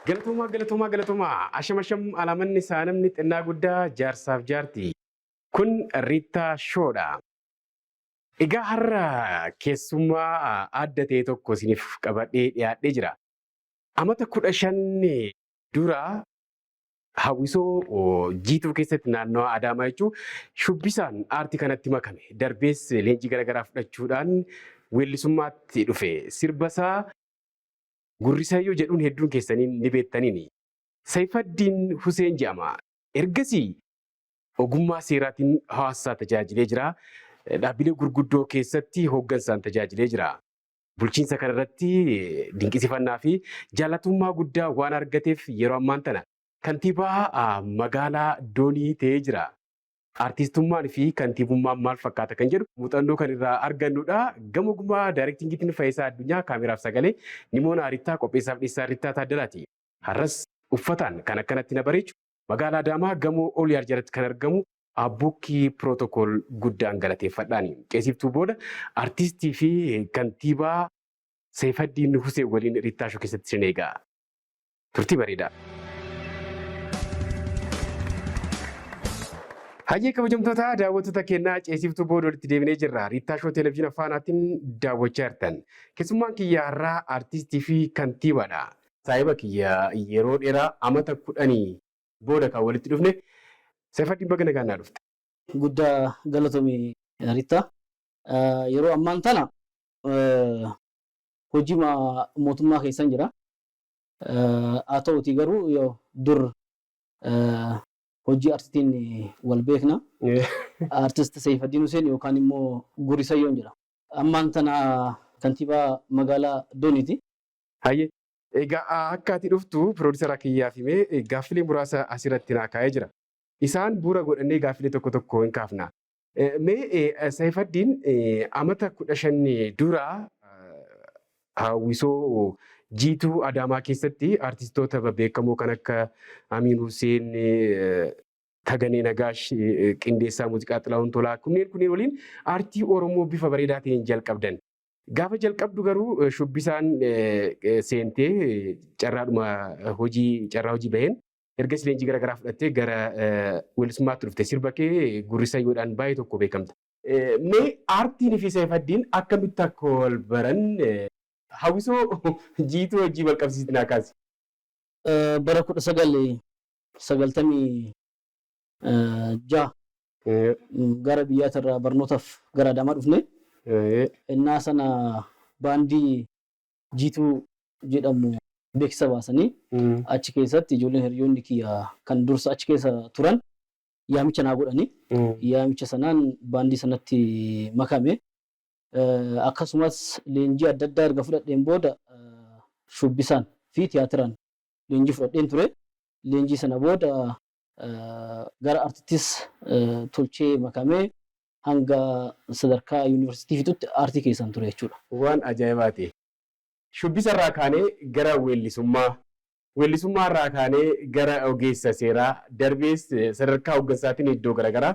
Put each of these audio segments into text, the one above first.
Galatoomaa galatoomaa galatoomaa asham asham alaamanni isaa namni xinnaa guddaa jaarsaaf jaarti. Kun Riittaa Shoodha. Egaa har'a keessummaa adda ta'e tokko isiniif qabadhee dhiyaadhee jira. Amata 15 dura hawwisoo Jiituu keessatti naannawa Adaamaa jechuun shubbisaan aartii kanatti makame. Darbees leenjii garaagaraa fudhachuudhaan weellisummaatti dhufe. Sirba isaa Gurrisayyoo jedhuun hedduun keessaniin ni beektaniini. Sayfaddiin Huseen jedhama. Ergasii ogummaa seeraatiin hawaasasaa tajaajilee jira. Dhaabbilee gurguddoo keessatti hooggansaan tajaajilee jira. Bulchiinsa kanarratti dinqisifannaa fi jaalatummaa guddaa waan argateef yeroo ammaan tana kantiibaa magaalaa Doonii ta'ee jira. Artiistummaan fi kantiibummaan maal fakkaata kan jedhu muuxannoo kan irraa argannudha. Gama ogummaa daayirektingiitiin Fayisaa Addunyaa, kaameraaf sagalee Nimoona Rittaa, qopheessaaf dhiyeessaa Rittaa Taaddalaati. Har'as uffataan kan akkanatti na bareechu magaalaa Adaamaa gamoo Oliyaar jalatti kan argamu Abbuukkii Pirootokool guddaan galateeffadhaani. Qeesiiftuu booda artiistii fi kantiibaa Seeyfaddiin Huseen waliin Rittaa Show keessatti isin eega. Turtii bareedaa. Hayyee kabajamtoota daawwattoota keenyaa ceesiftuu booda walitti deebinee jirra. Riittaa Shoo Televezyiina Faanaatiin daawwachaa jirtan. Keessummaan kiyya har'aa artiistii fi kantiibaadha. Saahiba kiyya yeroo dheeraa amata 10 booda kan walitti dhufne Seefaddiin baga nagaan naa dhufte. Guddaa galatoomi Riittaa. Yeroo ammaan tana hojii mootummaa keessan jira. Haa ta'uutii garuu yoo dur hojii artitiin wal beekna. Artist Seeyfaddiin Huseen yookaan immoo Gurisayyoon jedhama. Ammaan tana kantiibaa magaalaa Dooniiti. Hayyee. Egaa akka ati dhuftu piroodusara kiyyaaf himee gaaffilee muraasa asirratti naa kaa'ee jira. Isaan bu'uura godhannee gaaffilee tokko tokko hin kaafna. Mee Sayfaddiin amata 15 dura hawwisoo Jiituu Adaamaa keessatti artistoota babbeekamoo kan akka Amiin Huseen, Taganee Nagaash, qindeessaa muuziqaa Xilahuun Tolaa kunneen kunneen waliin aartii Oromoo bifa bareedaa ta'een jalqabdan. Gaafa jalqabdu garuu shubbisaan seentee carraadhuma hojii carraa hojii baheen Ergasii leenjii gara garaa fudhattee gara weellisummaatti dhufte. Sirba kee Gurrisayyoodhaan baay'ee tokko beekamta. Mee aartiin fi Seefaddiin akkamitti akka wal baran hawwisoo Jiituu wajjin wal qabsiisi naa kaasi. Bara 1996 gara biyyaatirraa barnootaaf gara Adaamaa dhufne. Innaa sana baandii Jiituu jedhamu beeksisa baasanii achi keessatti ijoolleen hiriyoonni kiyya kan dursa achi keessa turan yaamicha naa godhani. Yaamicha sanaan baandii sanatti makame. Akkasumas leenjii adda addaa erga fudhadheen booda shubbisaan fi tiyaatiraan leenjii fudhadheen ture. Leenjii sana booda gara artittis tolchee makamee hanga sadarkaa yuunivarsiitii fixutti aartii keessan ture jechuudha. Waan ajaa'ibaati. Shubbisa irraa kaanee gara weellisummaa, weellisummaa irraa kaanee gara ogeessa seeraa, darbees sadarkaa hoggansaatiin iddoo garagaraa,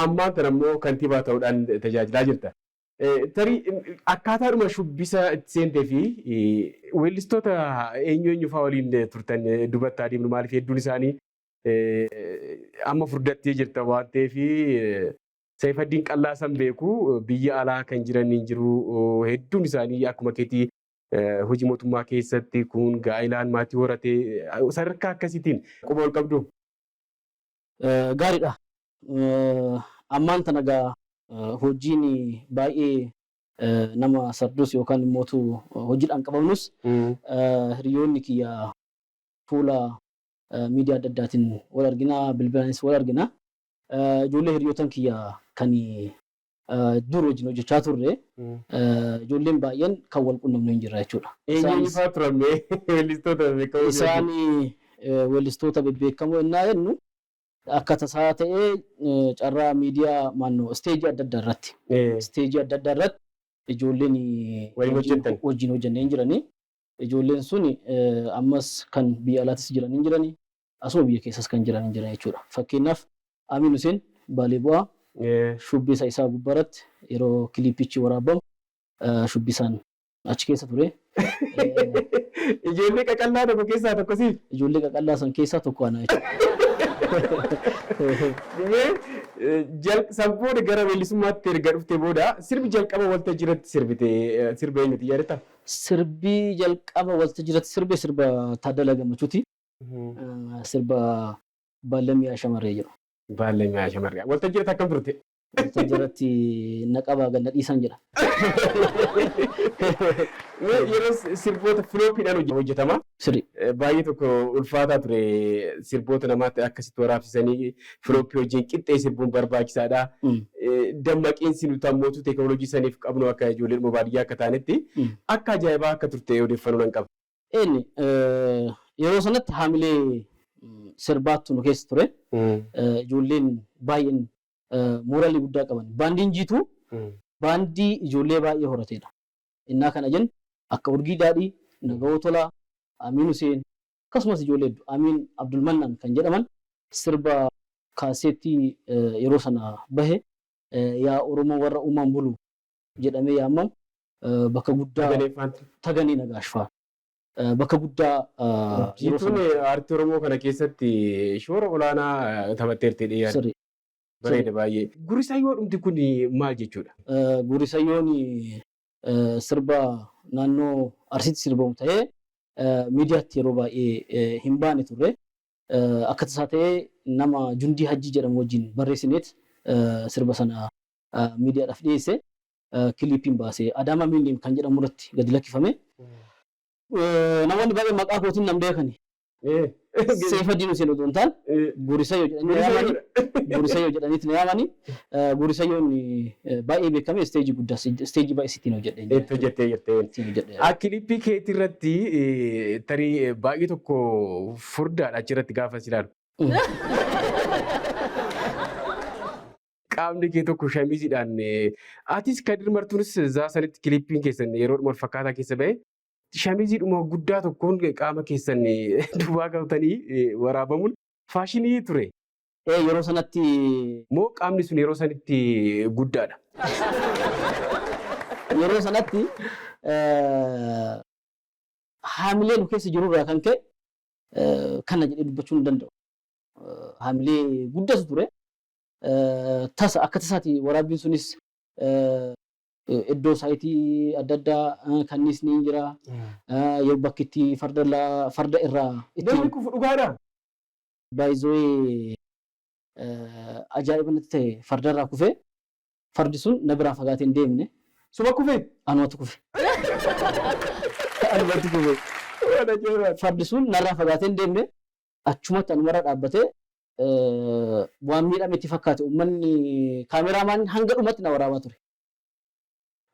ammaan tana immoo kantiibaa ta'uudhaan tajaajilaa jirta. Tarii akkaataadhuma shubbisa itti seentee fi weellistoota eenyu eenyu fa'aa waliin turtan duubatti haa deemnu maaliif hedduun isaanii amma furdattee jirta waan ta'eef Sayfaddiin Qallaa san beeku biyya alaa kan jiran hin jiru hedduun isaanii akkuma keetii hojii mootummaa keessatti kun gaa'ilaan maatii horatee sadarkaa akkasiitiin quba ol qabdu. Gaariidha. Ammaan tana gaa hojiin baay'ee nama sardus yookaan immootu hojiidhaan qabamnus hiriyoonni kiyya fuula miidiyaa adda addaatiin wal argina bilbilaanis wal argina. Ijoollee hiriyootan kiyya kan dur wajjin hojjechaa turre ijoolleen baay'een kan wal qunnamnu hin jirra jechuudha. Eenyu eenyu fa'aa turan mee weellistoota bebbeekamoo Isaan weellistoota bebbeekamoo ennaa jennu akka tasaa ta'ee carraa miidiyaa maannoo isteejii adda addaa irratti isteejii adda addaa irratti ijoolleen Waliin hojjettan. wajjin hojjennee hin jiranii. Ijoolleen sun ammas kan biyya alaatis jiran hin jiranii. Asuma biyya keessas kan jiran hin jiran jechuudha. Fakkeenyaaf Amiin Huseen Baalee Bu'aa shubbisa isaa gubbaarratti yeroo kiliippichi waraabbamu shubbisaan achi keessa ture. Ijoollee qaqallaa tokko keessaa tokko siif. Ijoollee qaqallaa san keessaa tokko ana jechuudha. Mee san booda gara weellisummaatti erga dhufte booda sirbi jalqaba waltajjii irratti sirbite sirba eenyuti, yaadataa? Sirbi jalqaba waltajjii irratti sirbe sirba Taaddalaa Gammachuuti. Sirba Baallamii Shamarree jedhu. Baallamii Shamarree. Waltajjii irratti akkam turte? Waltajjii irratti naqabaa ganna dhiisan jedha. Yeroo sirboota filoopiidhaan hojjetama. Sirri. Baay'ee tokko ulfaataa ture, sirboota namaatti akkasitti waraabsisanii filoopii wajjin qixxee sirbuun barbaachisaadha. Dammaqiinsi nuti ammoo teekinooloojii saniif qabnu akka ijoollee baadiyyaa akka taanetti akka ajaa'ibaa akka turte odeeffannoo nan qaba. Inni yeroo sanatti haamilee sirbaattu nu keessa ture. Ijoolleen baay'een mooraalii guddaa qaban. Baandiin Jiituu baandii ijoollee baay'ee horateedha. Innaa kana jennu akka Urgii Daadhii, Nagawoo Tolaa, Amiin Huseen, akkasumas ijoollee hedduu, Amiin Abdulmannaan kan jedhaman, sirba kaaseettii yeroo sana bahe "Yaa Oromoo warra uumaan bulu" jedhamee yaamamu bakka guddaa Taganee Nagaash fa'aa bakka guddaa yeroo Jiituun aartii Oromoo kana keessatti shoora olaanaa taphatteerti dhiyaate. Sirri. Bareeda baay'ee. Gurisayyoo dhumti kun maal jechuudha? Gurisayyoon sirba naannoo Arsiitti sirbamu ta'ee miidiyaatti yeroo baay'ee hin baane turre. Akka tasaa ta'ee nama Jundii Hajjii jedhamu wajjin barreessineet sirba sana miidiyaadhaaf dhiyeesse. Kiliipiin baasee Adaamaa Miiliim kan jedhamu irratti gadi lakkifame. Namoonni baay'een maqaa kootiin nan beekani. Seefaddiin Hussein otoo hin taane Gurisayyoo jedhanii na yaamani. Gurisayyoo jedhaniiti na yaamani. Gurisayyoon baay'ee beekame, isteejii guddaa, isteejii baay'ee sittiin hojjedhe. Itti hojjettee jirte. Ittiin hojjedhe. Kilippii keetii irratti tarii baay'ee tokko furdaadha achirratti gaafa si ilaalu. Qaamni kee tokko shamiziidhaan, atis Kadir Martuunis zaa sanitti kilippiin keessan yeroo wal fakkaataa keessa ba'e, shamiziidhuma guddaa tokkoon qaama keessan duwwaa qabatanii waraabamuun faashinii ture. Yeroo sanatti. Moo qaamni sun yeroo sanitti guddaadha? Yeroo sanatti haamilee nu keessa jirurraa kan ka'e kana jedhee dubbachuu hin danda'u. Haamilee guddatu ture. Tasa akka tasaati waraabbiin sunis, iddoo saayitii adda addaa kanniisni ni jira. Yeroo bakki itti farda irraa itti Namni kufu dhugaadhaa? Baay'izoo'ee ajaa'iba natti ta'e, farda irraa kufee fardi sun na biraa fagaatee hin deemne. Suma kufee? Anumatu kufe. Anumatu kufe. Waan ajaa'ibaati. Fardi sun narraa fagaatee hin deemne, achumatti anumarra dhaabbatee waan miidhame itti fakkaate. Uummanni, kaameraamaan hanga dhumatti na waraabaa ture.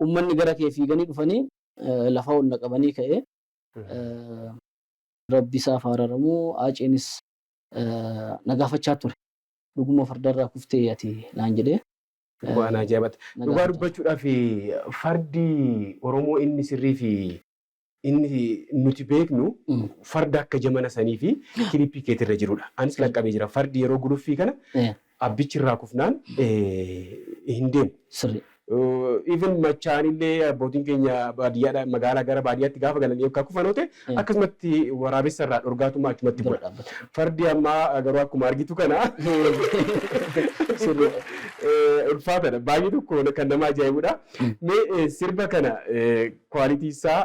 Uummanni gara kee fiiganii dhufanii lafaa ol na qabanii ka'ee, Rabbi isaaf araramuu, Aaceenis na gaafachaa ture. "Dhuguma fardarraa kuftee ati?" naan jedhee. Waan ajaa'ibaati. Na Dhugaa gaafachaa dubbachuudhaaf fardi Oromoo inni sirrii fi inni nuti beeknu farda akka jamana sanii fi kilippii keetirra jirudha. Anis laqqabee jira. Fardi yeroo guluffii kana abbichi irraa kufnaan hin deemu. Sirri. Even machaanillee abbootiin keenya baadiyyaadha magaalaa gara baadiyyaatti gaafa galan yookaan kufan yoo ta'e akkasumatti waraabessa irraa dhorgaatummaa achumatti Bira bula. dhaabbata. Fardi ammaa garuu akkuma argitu kana Sirri. ulfaataadha. Baay'ee tokko kan nama ajaa'ibudha. Mee sirba kana quality isaa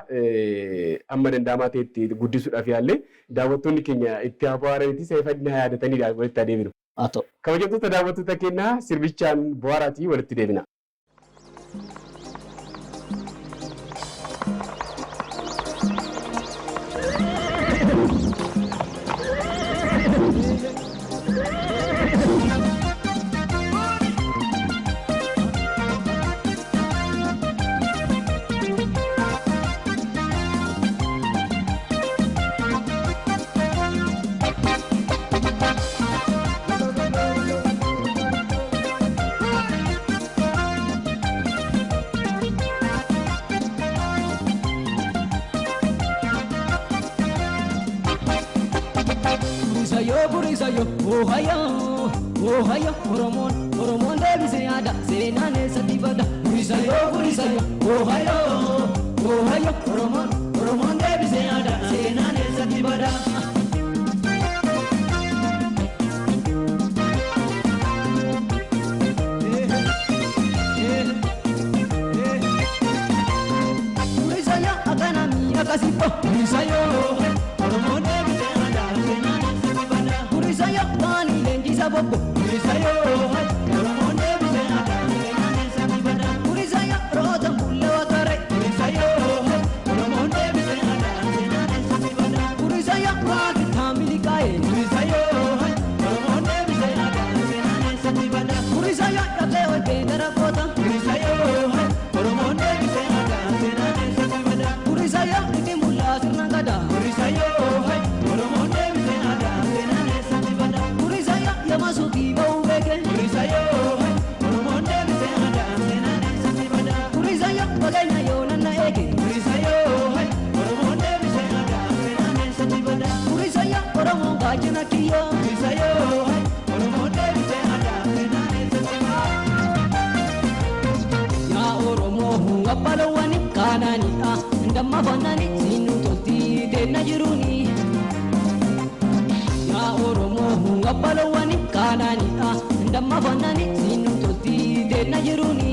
amma danda'amaa ta'etti guddisuudhaaf yaallee daawwattoonni keenya itti haa bohaaraniiti, Seefadina haa yaadatanii walitti adeeminu. Haa ta'u. Kabajamtoota daawwattoota keenyaa, sirbichaan bohaaraatii walitti deebina. Gurisayo, gurisayo, oh hayo, oh hayo, Oromoon, Oromoon deebisee yaada, seenaan eessatti bada. Gurisayo, gurisayo, oh hayo, oh hayo, Oromoon, Oromoon deebisee aadaa seenaan eessatti bada. Gurisayo akkanami akkasippo. Gurisayo Oromoon deebisee aadaa seenaan eessatti bada. Gurisayo maali leenjisa bobbo. Gurisayo Oromoon deebisee aadaa seenaan eessatti bada. Gurisayo roota mulle watare. Gurisayo Oromoon deebisee aadaa seenaan eessatti bada. Gurisayo waati taamili kaa'e. Gurisayo Oromoon deebisee aadaa seenaan eessatti bada. Gurisayo dhaqee olbee gara koota. Gurisayo Oromoon deebisee aadaa seenaan eessatti bada. Gurisayo itti mul'aa sirna gadaa. Gurisayo Oromoon deebisee aadaa seenaan eessatti bada. Gurisayo yama suutii ba'uu beeke. Gurisayo Oromoon deebisee aadaa seenaan eessatti bada. Gurisayo fageenya yoo nanna eege. Gurisayo Oromoon deebisee aadaa seenaan eessatti bada. Gurisayo Oromoon gaachana kiyyoo. Gurisayo Oromoon deebisee aadaa seenaan eessatti bada. Yaa Oromoo abbalawwani kaanaanidha. Ndamma fannaani siinu tolti teenna jiruuni. Yaa Oromoo abbalawwani kaanaanidha. Ndamma fannaani siinu tolti teenna jiruuni.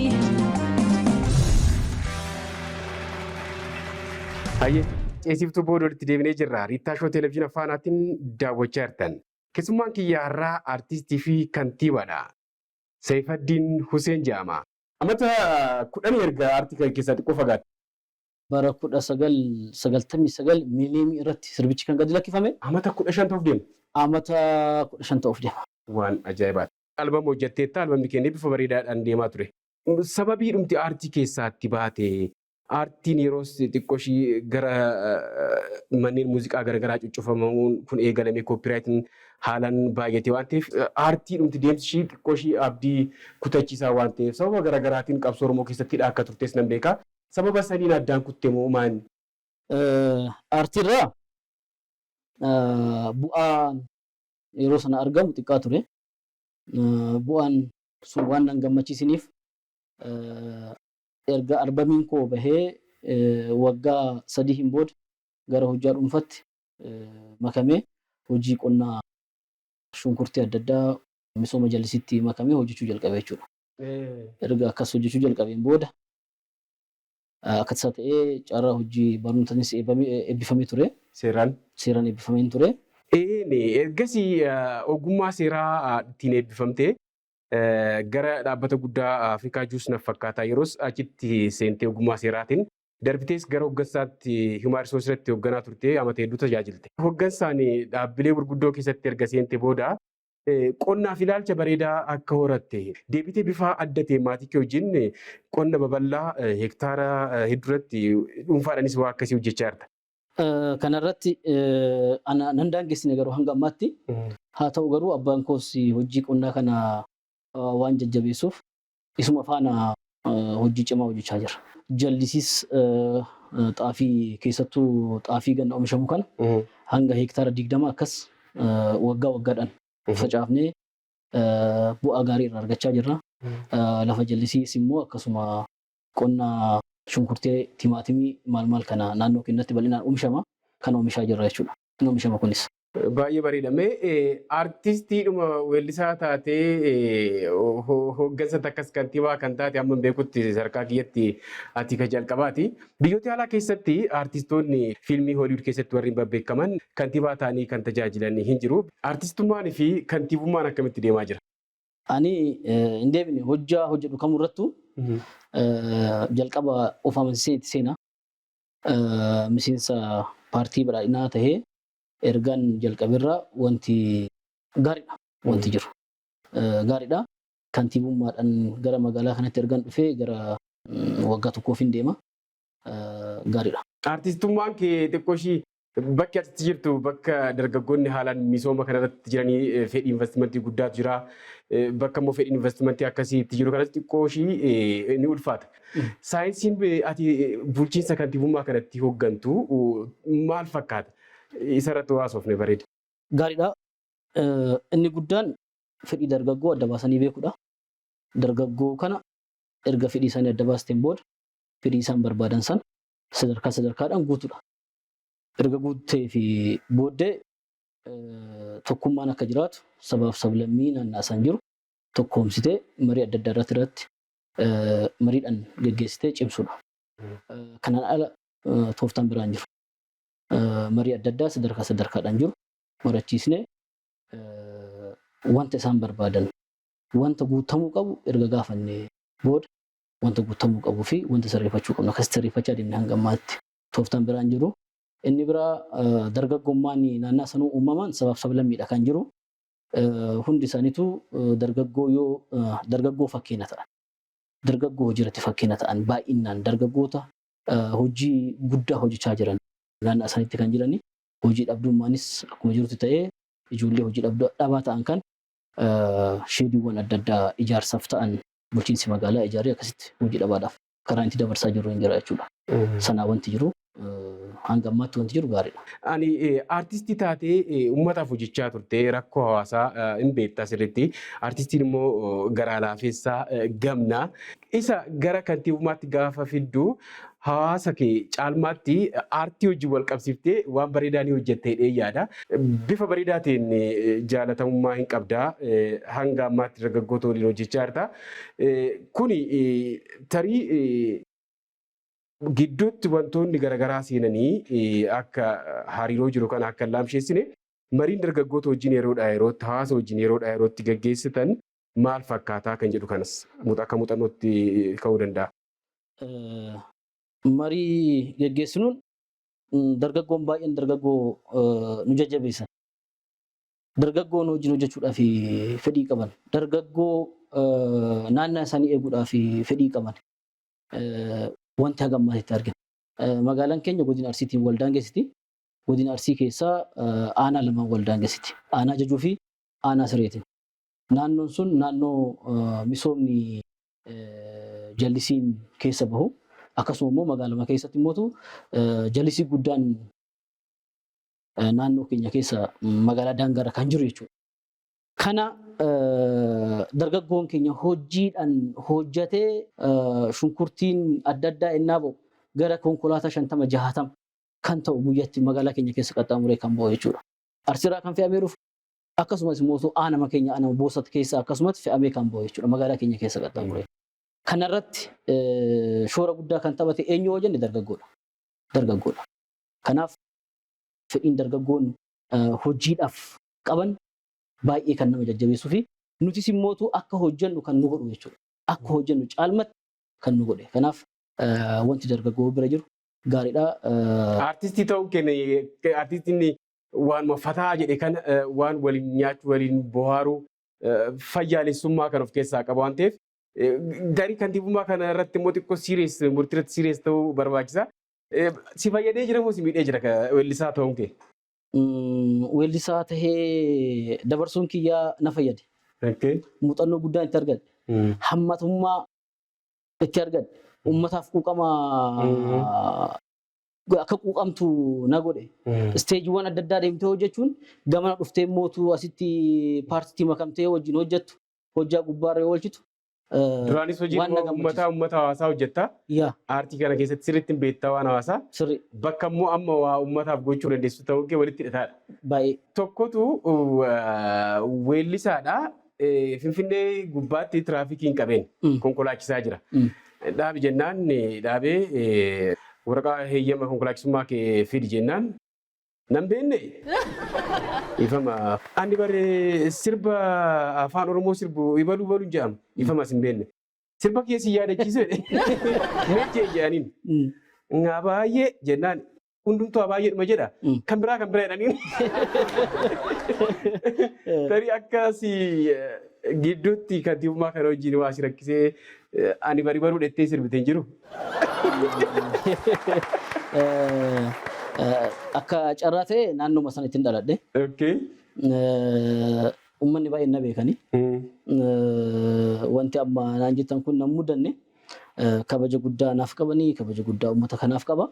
Hayyee ceesiftuu booda walitti deebinee jirra. Riittaa Shoo Televezyiina Faanaatiin daawwachaa jirtan. Keessummaan kiyya har'aa artistii fi kantiibaadha. Seeyfaddiin Huseen jedhama. Amata 10 erga aartii kana keessaa xiqqoo fagaatte. Bara 1999 miiliyoonii irratti sirbichi kan gadi lakkifame. Amata 15 ta'uuf deema. Amata 15 ta'uuf deema. Waan ajaa'ibaati. Albama hojjetteetta albamni kennee bifa bareedaadhaan deemaa ture. Sababii dhumti aartii keessaatti baate aartiin yeroo xiqqoo ishii gara manneen muuziqaa garaagaraa cuccufamamuun kun eegalame koopiraayitiin haalaan baay'ate waan ta'eef aartii dhumti deemsi ishii xiqqoo ishii abdii kutachiisaa waan ta'eef sababa garaagaraatiin qabsoo Oromoo keessatti akka turtes nan beeka. Sababa saniin addaan kutte moo maali? Aartiirraa bu'aan yeroo sana argamu xiqqaa ture. Bu'aan sun waan nan gammachiisiniif erga albamiin koo bahee waggaa 3 hin booda gara hojii dhuunfaatti makamee hojii qonnaa shunkurtii adda addaa misooma jallisiitti makamee hojjechuu jalqabe jechuudha. Erga akkas hojjechuu jalqabeen booda akka tasaa ta'ee carraa hojii barnootaanis eebbifamee ture. Seeraan. Seeraan eebbifameen ture. Ergasii ogummaa seeraa ittiin eebbifamtee gara dhaabbata guddaa Afrikaa Juus na fakkaata. Yeroos achitti seentee ogummaa seeraatiin darbitees gara hooggansaatti Human Resource irratti hoogganaa turte amata hedduu tajaajilte. Hooggansaan dhaabbilee gurguddoo keessatti erga seente booda qonnaaf ilaalcha bareedaa akka horatte deebitee bifa adda ta'e maatii kee wajjin qonna babal'aa hektaara hedduu irratti dhuunfaadhaanis waa akkasii hojjechaa jirta. Kanarratti ana nan daangessine garuu hanga ammaatti. Haa ta'u garuu abbaan koos hojii qonnaa kana waan jajjabeessuuf isuma faana hojii cimaa hojjechaa jira. Jallisiis xaafii keessattuu xaafii ganna oomishamu kana hanga hektaara 20 akkas waggaa waggaadhaan facaafnee bu'aa gaarii irraa argachaa jirra. Lafa jallisiis immoo akkasuma qonna shunkurtee, timaatimii maal maal kana naannoo keenyatti bal'inaan oomishama. Kan oomishaa jirra jechuudha. Inni oomishama kunis. Baay'ee bareeda. Mee artistiidhuma weellisaa taatee hooggansa takkas kantiibaa kan taate amma beekutti sadarkaa kiyyatti ati ka jalqabaati. Biyyoota alaa keessatti artistoonni fiilmii Hooliwud keessatti warreen babbeekaman kantiibaa ta'anii kan tajaajilan hin jiru. Artistummaan fi kantiibummaan akkamitti deemaa jira? Ani hin deebine hojjaa hojjedhu kamurrattuu jalqaba of amansiisee itti seena. Miseensa paartii badhaadhinaa tahee ergaan jalqabeerraa wanti gaariidha wanti jiru. Gaariidha. Kantiibummaadhaan gara magaalaa kanatti ergaan dhufee gara waggaa tokkoof hin deema. Gaariidha. Artistummaan kee xiqqoo ishii bakki ati jirtu bakka dargaggoonni haalaan misooma kanarratti jiranii fedhii investimentii guddaatu jira. Bakka immoo fedhiin investimentii akkasii itti jiru kanatti xiqqoo ishii ni ulfaata. Saayinsiin ati bulchiinsa kantiibummaa kanatti hooggantu maal fakkaata? Isarratti haasofne bareeda. Gaariidha. Inni guddaan fedhii dargaggoo adda baasanii beekuudha. Dargaggoo kana erga fedhii isaanii adda baasteen booda fedhii isaan barbaadan sana sadarkaa sadarkaadhaan guutuudha. Erga guuttee fi booddee tokkummaan akka jiraatu sabaaf sablammii naannaa isaan jiru tokkoomsitee marii adda addaa irratti mariidhaan geggeessitee cimsuudha. Kanaan ala tooftaan biraan jiru. Marii adda addaa sadarkaa sadarkaadhaan jiru mari'achiisnee wanta isaan barbaadan wanta guutamuu qabu erga gaafannee booda wanta guutamuu qabuu fi wanta sirreeffachuu qabnu akkasitti sirreeffachaa deemne hanga ammaatti tooftaan biraan jiru. Inni biraa dargaggummaan naannaa sanuu uumamaan sabaaf sablammiidha kan jiru. Hundi isaaniitu dargaggoo yoo dargaggoo fakkeenya ta'an dargaggoo hojiirratti fakkeenya ta'an baay'inaan dargaggoota hojii guddaa hojjechaa jiran naannaa isaaniitti kan jirani hojii dhabdummaanis akkuma jirutti ta'ee ijoollee hojii dhabaa ta'an kan sheediiwwan adda addaa ijaarsaaf ta'an bulchiinsi magaalaa ijaaree akkasitti hojii dhabaadhaaf karaa itti dabarsaa jiru hin jira jechuudha. Sanaa wanti jiru hanga ammaatti wanti jiru gaariidha. Ani aartistii taatee uummataaf hojjechaa turte rakkoo hawaasaa hin beektaa sirriitti. Aartistiin immoo garaa laafessaa gamna. Isa gara kantiibummaatti gaafa fiddu hawaasa kee caalmaatti aartii wajjin wal qabsiiftee waan bareedaa ni hojjette jedhee yaada. Bifa bareedaa ta'een jaalatamummaa hin qabda. Hanga ammaatti dargaggoota waliin hojjechaa jirta. Kuni tarii gidduutti wantoonni garaagaraa seenanii akka hariiroo jiru kana akka hin laamsheessine mariin dargaggoota wajjin yeroodhaa yerootti hawaasa wajjin yeroodhaa yerootti gaggeessitan maal fakkaataa kan jedhu kanas akka muuxannootti ka'uu danda'a. Marii geggeessinuun dargaggoon baay'een dargaggoo nu jajjabeessan. Dargaggoon wajjin hojjechuudhaaf fedhii qaban. Dargaggoo naannaa isaanii eeguudhaaf fedhii qaban. Wanti haga ammaatti argina. Magaalaan keenya godina Arsiitiin wal daangessiti. Godina Arsii keessaa aanaa lamaan wal daangessiti. Aanaa Jajuu fi aanaa Sireetiin. Naannoon sun naannoo misoomni jallisiin keessa bahu. Akkasuma immoo magaalama keessatti immoo jallisii guddaan naannoo keenya keessa magaalaa daangaarra kan jiru jechuudha. Kana dargaggoon keenya hojiidhaan hojjetee shunkurtiin adda addaa ennaa ba'u gara konkolaataa 50 60 kan ta'u guyyatti magaalaa keenya keessa qaxxaamuree kan ba'u jechuudha. Arsiirraa kan fe'amee dhufu akkasumas immoo aanama keenya aanama Boosat keessa akkasumas fe'amee kan ba'u jechuudha magaalaa keenya keessa qaxxaamuree. Kanarratti shoora guddaa kan taphate eenyu yoo jenne dargaggoodha. Dargaggoodha. Kanaaf fedhiin dargaggoon hojiidhaaf qaban baay'ee kan nama jajjabeessuu fi nutis immootu akka hojjennu kan nu godhu jechuudha. Akka hojjennu caalmatti kan nu godhe. Kanaaf wanti dargaggoo bira jiru gaariidha. Aartistii ta'uu keenya aartistiin waanuma fataa jedhe kana waan waliin nyaachuu waliin bohaaruu fayyaalessummaa kan of keessaa qabu waan ta'eef darii kantiibummaa kana irratti immoo xiqqoo serious murtii irratti serious ta'uu barbaachisa. Si fayyadee jira moo si miidhee jira weellisaa ta'uun kee? Weellisaa tahee dabarsuun kiyyaa na fayyade. Muuxannoo guddaa itti argadhe. Hammatummaa itti argadhe. Uummataaf quuqama akka quuqamtu na godhe. Isteejiiwwan adda addaa deemtee hojjechuun gamana dhuftee mootuu asitti paartiitti makamtee wajjin hojjettu hojjaa gubbaarra yoo oolchitu Duraanis hojii waan na uummataa uummata hawaasaa hojjetta. Yaa. Aartii kana keessatti sirriitti hin beektaa waan hawaasaa. Sirri. Bakka immoo amma waa uummataaf gochuu dandeessu ta'uu kee walitti hidhataadha. Baay'ee. Tokkotu weellisaadha. Finfinnee gubbaatti tiraafikii hin qabeen konkolaachisaa jira. Dhaabi jennaan dhaabee waraqaa heeyyama konkolaachisummaa kee fidi jennaan nan beenne. Ifama. Ani bare sirba afaan Oromoo sirbu ibaluu ibaluu hin jedhamu. Ifama sin beenne. Sirba kee si yaadachiise. Meechee jedhaniin. Ngaa baay'ee jennaan hundumtuu haa baay'eedhuma jedha. Kan biraa kan biraa jedhaniin. Tarii akka si gidduutti kantiibummaa kana wajjin waa si rakkisee ani bari baruu dhettee sirbite hin jiru. Akka carraa ta'e naannoma sana ittiin dhaladhe. Uummanni baay'een na beekani. Wanti amma naan jettan kun nan mudanne kabaja guddaa naaf qabanii kabaja guddaa uummata kanaaf qaba.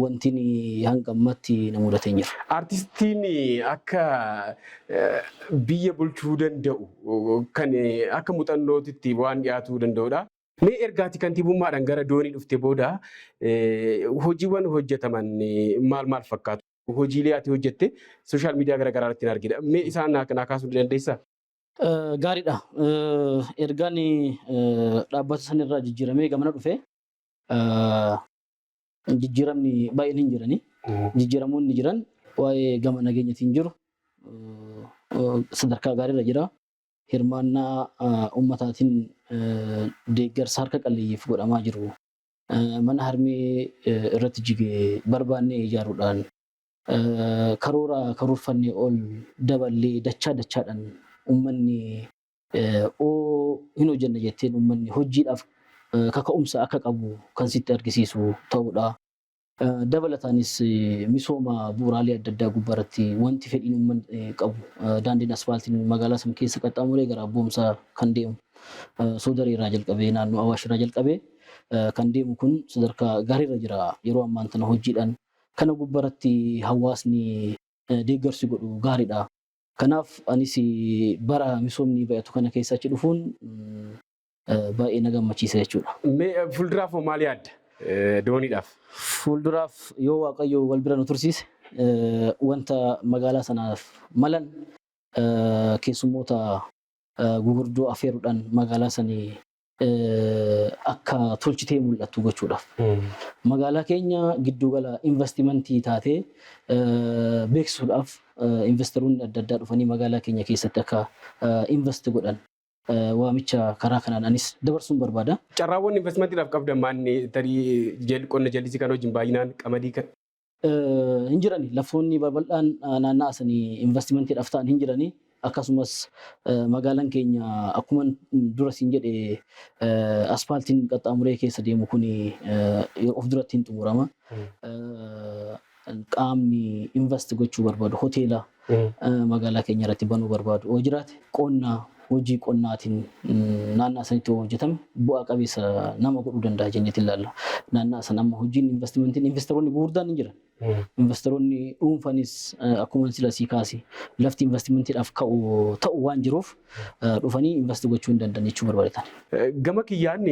Wanti hanga ammaatti na mudate hin jiru. Artistiin akka biyya bulchuu danda'u kan akka muuxannootitti waan dhiyaatuu danda'udha. Mee ergaati kantiibummaadhaan gara doonii dhufte booda hojiiwwan hojjetaman maal maal fakkaatu? Hojiilee ati hojjette social media garaagaraa irratti hin argina. Mee isaan naa kaasuu ni dandeessaa? Gaariidha. Ergaan dhaabbata sanirraa jijjiiramee gamana dhufe jijjiiramni baay'een hin jirani. Jijjiiramoonni jiran waa'ee gama nageenyatiin jiru sadarkaa gaariirra jira. Hirmaannaa uummataatiin deeggarsa harka qalleeyyiif godhamaa jiru. Mana harmee irratti jige barbaannee ijaaruudhaan karoora karoorfannee ol daballee dachaa dachaadhaan uummanni oo hin hojjenna jetteen uummanni hojiidhaaf kaka'umsa akka qabu kan sitti argisiisu ta'uudha. Dabalataanis misooma bu'uuraalee adda addaa gubbaarratti wanti fedhiin uummanni qabu daandiin asfaaltiin magaalaa sana keessa qaxxaamuree gara Abboomsaa kan deemu Soodaree irraa jalqabee naannoo Awaash irraa jalqabee kan deemu kun sadarkaa gaariirra jira yeroo ammaan tana hojiidhaan. Kana gubbaarratti hawaasni deeggarsi godhu gaariidha. Kanaaf anis bara misoomni baay'atu kana keessa achi dhufuun baay'ee na gammachiisa jechuudha. Mee fuulduraaf hoo maal yaadda Dooniidhaaf? Fuulduraaf yoo Waaqayyo wal bira nu tursiise wanta magaalaa sanaaf malan keessummoota gugurdoo afeeruudhaan magaalaa sanii akka tolchitee mul'attu gochuudhaaf. Magaalaa keenya giddugala investimentii taatee beeksisuudhaaf investeroonni adda addaa dhufanii magaalaa keenya keessatti akka invest godhan waamicha karaa kanaan anis dabarsuun barbaada. Carraawwan investimentiidhaaf qabdan maanni tarii qonna jallisii kan wajjin baay'inaan qamadii kan. Hin jirani lafoonni babal'aan naanna'a sanii investimentiidhaaf ta'an hin jirani. Akkasumas magaalaan keenya akkuma dura siin jedhe aspaaltiin qaxxaamuree keessa deemu kun of duratti hin xumurama. Qaamni invest gochuu barbaadu hoteela magaalaa keenya irratti banuu barbaadu yoo jiraate qonna hojii qonnaatiin naannaa sanitti yoo hojjetame bu'aa qabeessa nama godhuu danda'a jenneetiin ilaalla. Naannaa sana amma hojiin investimentiin investeroonni gurguddaan hin jiran. Investeroonni dhuunfanis akkuma sila sii kaase lafti investimentiidhaaf ka'u ta'u waan jiruuf dhufanii invest gochuu hin danda'an jechuu barbaadetan. Gama kiyyaan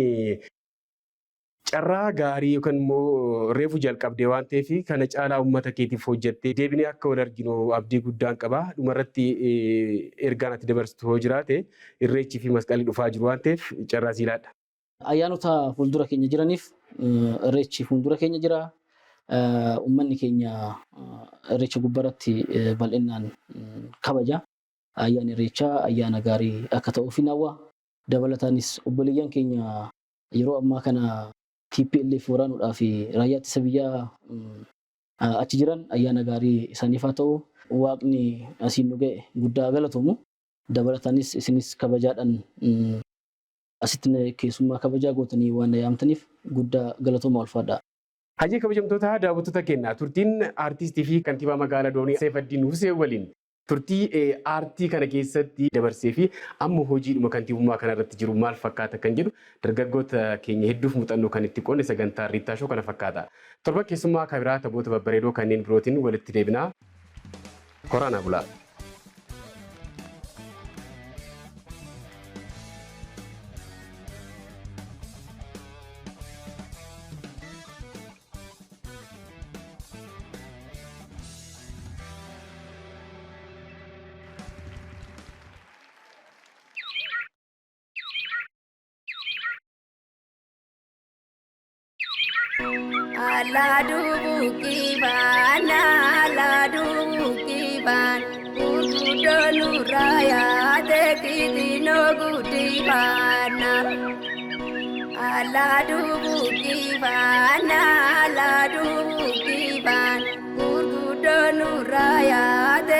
carraa gaarii yookaan immoo reefu jalqabdee waan ta'eef kana caalaa uummata keetiif hojjettee deebinee akka wal arginu abdii guddaan qaba. Dhumarratti ergaan ati dabarsitu hoo jiraate irreechii fi masqalli dhufaa jiru waan ta'eef carraa sii laadha. Ayyaanota fuuldura keenya jiraniif irreechi fuuldura keenya jira. Uummanni keenya irreecha gubbaarratti bal'inaan kabaja. Ayyaanni irreechaa ayyaana gaarii akka ta'uuf hin hawwa. Dabalataanis obboleeyyan keenya yeroo ammaa kana TPLF waraanuudhaaf raayyaa ittisa biyyaa achi jiran ayyaana gaarii isaaniif haa ta'u. Waaqni asiin nu ga'e guddaa galatoomu. Dabalataanis isinis kabajaadhaan asitti keessummaa kabajaa gootanii waan na yaamtaniif guddaa galatooma ulfaadha. Hayyee kabajamtoota daawwattoota keenya turtiin aartistii fi kantiibaa magaalaa Doonii Seefaddiin Huseen waliin turtii aartii kana keessatti dabarsee fi amma hojiidhuma kantiibummaa kana irratti jiru maal fakkaata kan jedhu dargaggoota keenya hedduuf muuxannoo kan itti qoonne sagantaa Riittaa Shoo kana fakkaata. Torban keessummaa kabiraa taphoota babbareedoo kanneen birootiin walitti deebinaa. Horaanaa bulaa. Gurguddoo nurraa yaate.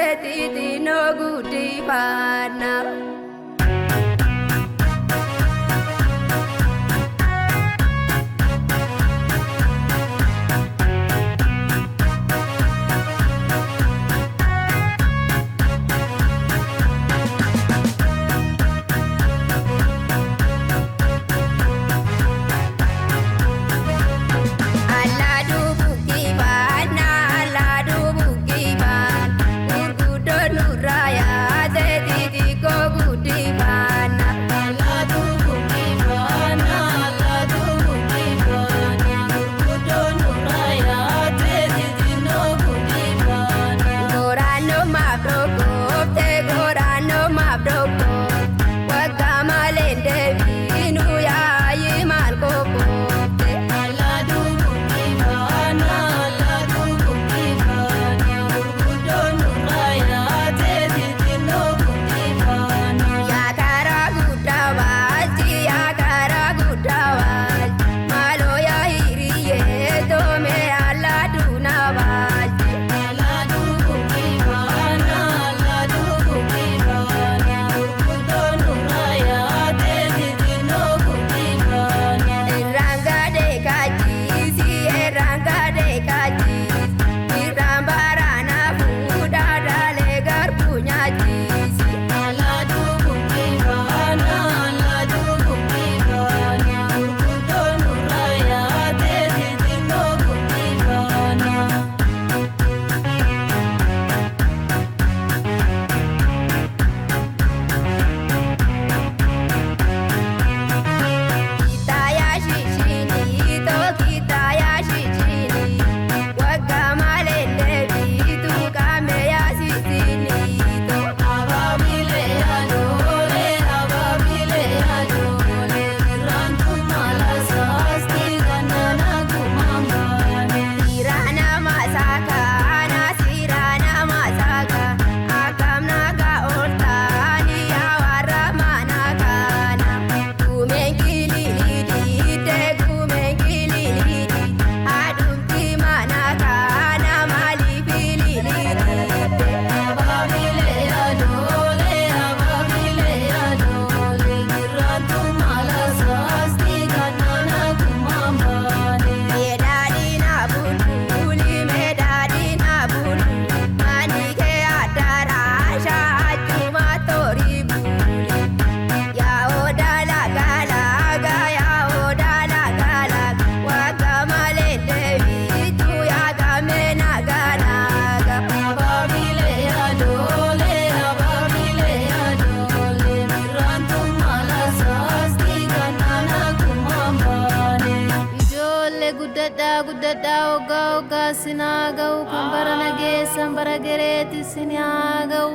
Guddadhaa guddadhaa waggaa waggaa sin haa ga'u kan bara nageessan bara gereetti sin haa ga'u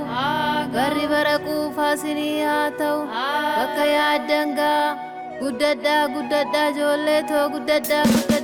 barri bara quufaa sinii haa ta'u bakka yaaddan ga'a guddadhaa guddadhaa ijoollee too guddadhaa guddadhaa.